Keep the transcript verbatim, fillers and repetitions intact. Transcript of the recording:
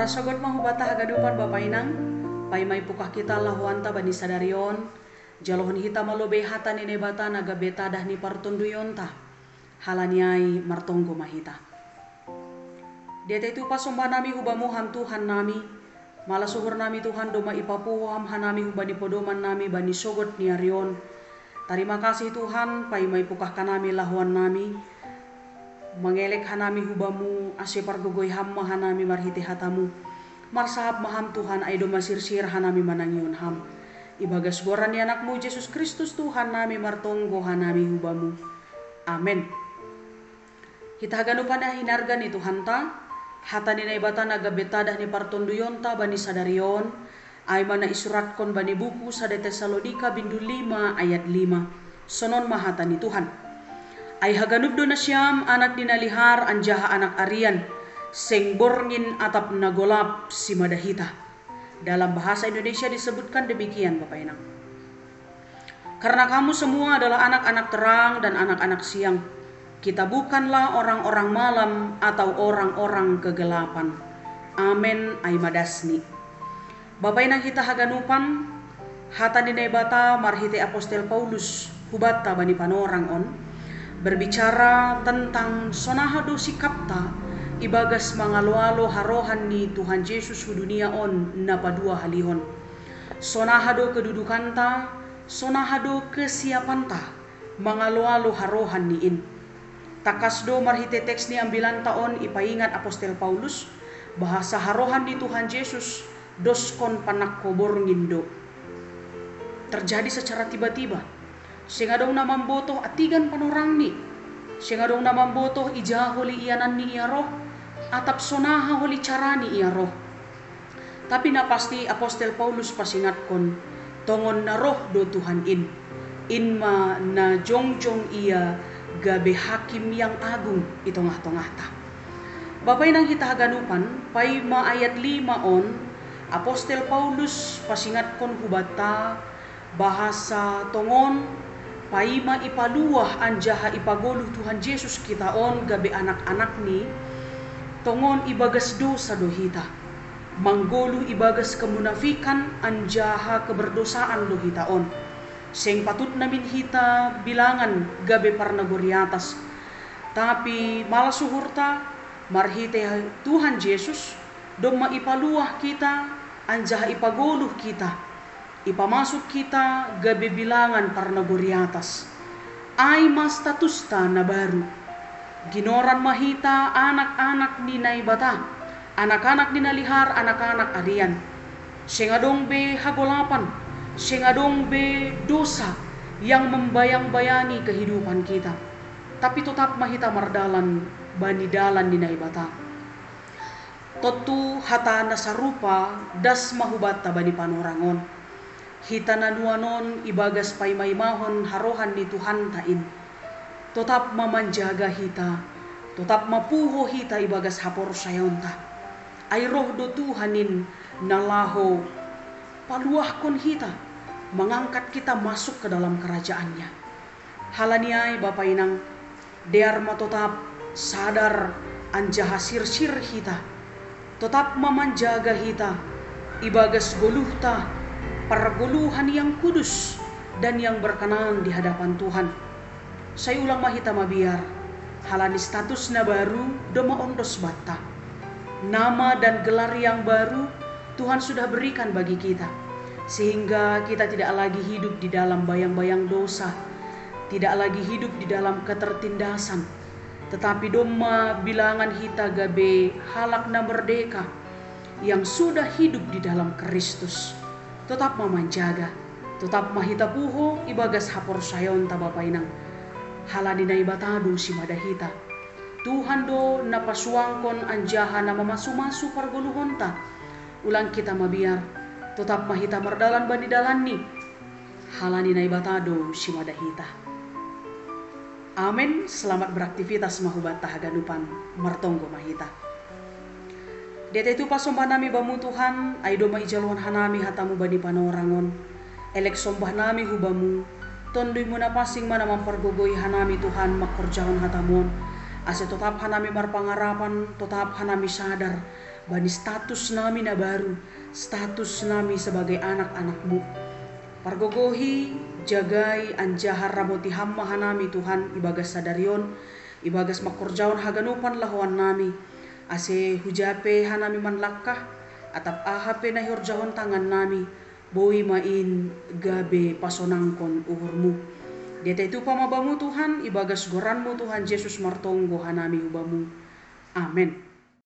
Sogot ma hubata haganupan bapa inang, paima ipukah kita lahoanta bani sadari on, jalohon hita malobei hata ni Naibata na gabe tadah ni partonduyonta. Halani ai martonggo ma hita. Diatei tu pasombah nami hubamu ham Tuhan nami, malas uhur nami Tuhan domma ipapuho ham hanami hubani podoman nami bani sogot ni ari on. Tarima kasih Tuhan, paima ipukah hanami lahoan nami, mangelek hanami hubamu, ase pargogoi ham ma hanami marhitei hatamu. Marsahap ma ham Tuhan, ai domma sirsir hanami manangion ham. Ibagas goran ni anakmu Jesus Kristus Tuhan nami martonggo hanami hubamu. Amen. Hita haganupan na hinarga ni Tuhanta, hata ni Naibata na gabe tadah ni partonduyonta bani sadari on, ai ma na isuratkon bani buku sada Tesalonika bindu lima ayat lima. Sonon ma hata ni Tuhan. Ai haganup do nasiam anak ni na lihar anjaha anak arian, seng borngin atap na golap simada hita. Dalam bahasa Indonesia disebutkan demikian, Bapak Inang. Karena kamu semua adalah anak-anak terang dan anak-anak siang. Kita bukanlah orang-orang malam atau orang-orang kegelapan. Amen, ai ma dasni. Bapa inang hita haganupan, hata ni Naibata marhitei apostel Paulus hubanta bani panorang on, berbicara tentang sonaha do sikapta ibagas mangalo-alo harohan ni Tuhan Jesus hu dunia on na paduahalihon. Sonaha do kedudukanta, sonaha do kesiapanta mangalo-alo harohan ni in. Tangkas do marhitei teks ni ambilanta on ipaingat apostel Paulus, bahasa harohan ni Tuhan Jesus doskon panangko borngin do. Terjadi secara tiba-tiba. Seng adong na mambotoh atigan panorangni. Seng adong na mambotoh ija holi iananni ia roh, atap sonaha holi carani ia roh. Tapi na pasti apostel Paulus pasingatkon, tongon na roh do Tuhan in. In ma na jongjong ia gabe hakim yang agung i tongah-tongahta. Bapa inang hita haganupan, paima ayat lima on, apostel Paulus pasingatkon hubanta, bahasa tongon, paima ipaluah anjaha ipagoluh Tuhan Jesus kita on gabe anak-anakni, tongon ibagas dosa do hita. Manggoluh ibagas kemunafikan anjaha keberdosaan do hita on. Seng patut namin hita bilangan gabe parnagori atas. Tapi malas uhurta, marhitei Tuhan Jesus, domma ipaluah kita, anjaha ipagoluh kita, ipamasuk kita gabe bilangan parnagori atas. Ai ma statusta na baru. Ginoran ma hita anak-anak ni Naibata, anak-anak ni na lihar, anak-anak arian. Seng adong be hagolapan, seng adong be dosa yang membayang-bayangi kehidupan kita. Tapi totap ma hita mardalan bani dalan ni Naibata. Tontu hata na sarupa das ma hubanta bani panorang on. Hita na nuan on ibagas paimaimahon harohan ni Tuhanta in. Totap ma manjaga hita, totap ma puho hita ibagas haporsayaonta. Ai roh do Tuhan in na laho paluahkon hita, mangangkat kita masuk ke dalam kerajaannya. Halani ai bapa inang, dear ma totap sadar anjaha sirsir hita. Totap ma manjaga hita ibagas goluhta, pargoluhan yang kudus dan yang berkenan di hadapan Tuhan. Sai ulang ma hita mabiar, halani status na baru domma ondos banta. Nama dan gelar yang baru Tuhan sudah berikan bagi kita, sehingga kita tidak lagi hidup di dalam bayang-bayang dosa, tidak lagi hidup di dalam ketertindasan, tetapi domma bilangan hita gabe halak na merdeka yang sudah hidup di dalam Kristus. Totap ma manjaga, totap ma hita puho ibagas haporsayaonta bapa inang. Halani Naibata do simada hita. Tuhan do na pasuangkon anjaha na mamasu-masu pargoluhonta. Ulang hita mabiar, totap ma hita mardalan bani dalanni. Halani Naibata do simada hita. Amen. Selamat beraktivitas ma hubanta haganupan, martonggo ma hita. Diatei tu pasombah nami bamu Tuhan, ai domma ijalohon hanami hatamu bani panorang on. Elek sombah nami hubamu, tonduymu na pansing ma na mampargogoi hanami Tuhan mangkorjahon hatamu on, ase totap hanami marpangarapan, totap hanami sadar, bani status nami na baru, status nami sebagai anak-anak-Mu. Pargogohi, jagai, anjaha ramoti Ham ma hanami Tuhan ibagas sadari on, ibagas mangkorjahon haganupan lahoan nami, ase huja pe hanami manlangkah, atap aha pe na ihorjahon tangan nami, boi ma in gabe pasonangkon uhur-Mu. Diat ai tupa ma Bamu Tuhan, ibagas goran-Mu Tuhan Jesus martonggo hanami hu Bamu. Amen.